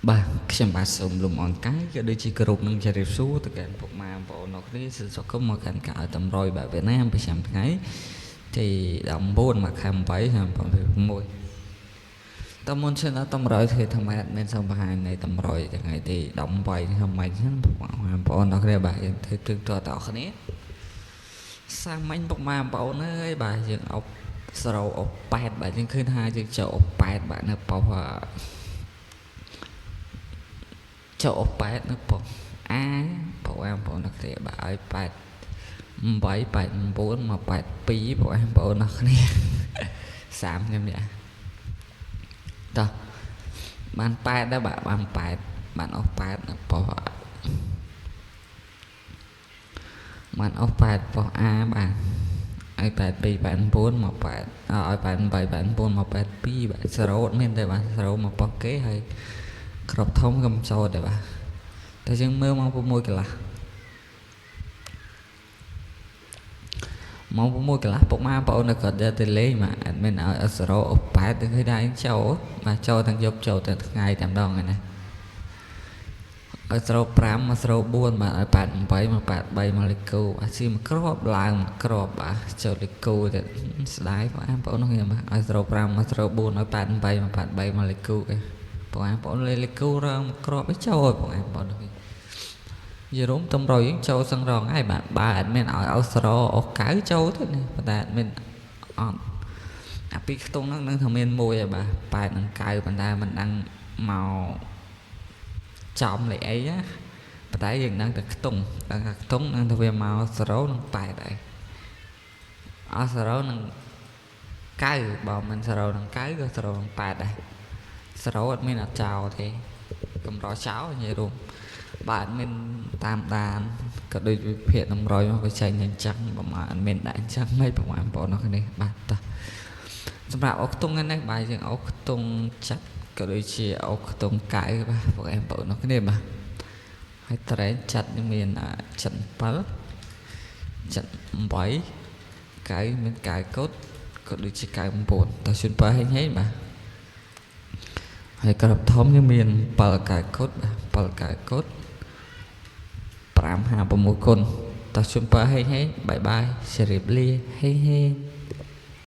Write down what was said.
បាទខ្ញុំបាទសូមលំអង្កាយក៏ដូចជាគោរពនឹងជម្រាបសួរទៅកាន់ពុកម៉ែបងប្អូនអរគ្នាសូមស្វាគមន៍មកកាន់ការឲ្យតម្រុយបែបវៀតណាមប្រចាំថ្ងៃទី19មកខែ8ឆ្នាំ2026តើមុនឈានដល់តម្រុយធ្វើធម្មតាមានសូមបង្ហាញនៃតម្រុយថ្ងៃទី18ឆ្នាំមិញហ្នឹងពុកម៉ែបងប្អូនអរគ្នាបាទយើងធ្វើទិតតអរគ្នាសាមញ្ញពុកម៉ែបងប្អូនអើយបាទយើងអុបស្រោអុប8បាទយើងឃើញថាយើងចូលអុប8បាទនៅប៉ុស្តិ៍ចូលអុប8នៅប៉ុស្តិ៍អាបងប្អូនអរគ្នាបាទឲ្យ8 8 89មក82បងប្អូនអរគ្នា30ខ្ញុំនេះតោះបាន8ដែរបាទបាន8បានអស់8នៅប៉ុស្តិ៍បានអស់8ប៉ុស្តិ៍ A បាទឲ្យ82 89មក8ឲ្យ88 89មក82បាទ0អត់មានទេបាទ0មកប៉ុស្តិ៍គេហើយក្របធំក៏មិនចូលដែរបាទតែយើងមើលមក6កន្លះម៉ោង6កន្លះពុកម៉ែបងប្អូននៅគាត់យកទៅលេងបាទអត់មានឲ្យអសរោអ8ទៅឃើញថាចូលបាទចូលទាំងយប់ចូលទាំងថ្ងៃតែម្ដងហ្នឹងណាឲ្យស្រោ5មកស្រោ4បាទឲ្យ88មក83មកលេខគោបាទស៊ីមួយគ្រាប់ឡើងមួយគ្រាប់បាទចូលលេខគោទៅស្ដាយបងប្អូននោះបាទឲ្យស្រោ5មកស្រោ4ឲ្យ88មក83មកលេខគោគេបងប្អូនលេខគោរងមួយគ្រាប់ឯចូលបងប្អូននោះនិយាយរួមតម្រុយយើងចូលសឹងរងហើយបាទបើអត់មានឲ្យអសរអស់កៅចូលទៅនេះប៉ុន្តែអត់មានអត់អាពីខ្ទង់ហ្នឹងនឹងថាមានមួយហើយបាទ8និង9ប៉ុន្តែមិនដឹងមកចំលេខអីណាប៉ុន្តែយើងដឹងតែខ្ទង់ដឹងថាខ្ទង់នឹងទៅវាមក0និង8ដែរអស់0និង9បើមិន0និង9ក៏0និង8ដែរ0អត់មានអត់ចោលទេកម្រចោលនិយាយរួមបាទអត់មានតាមដានក៏ដូចវិភាគតម្រុយមកវាចេញអញ្ចឹងប្រហែលអត់មានដាក់អញ្ចឹងមិនប្រហែលបងប្អូនអរគ្នាបាទតោះសម្រាប់អុកខ្ទង់នេះបាទយើងអុកខ្ទង់ចាត់ក៏ដូចជាអុកខ្ទង់កៅបាទបងប្អូនអរគ្នាបាទហើយត្រែងចាត់មាន77 78កៅមានកៅកុដក៏ដូចជា99តោះជូនបើហេងហេងបាទហើយក្របធំយើងមាន7កៅកុដបាទ7កៅកុដ5 56គុណតោះជូនបើហេងហេងបាយបាយជម្រាបលាហេងហេង។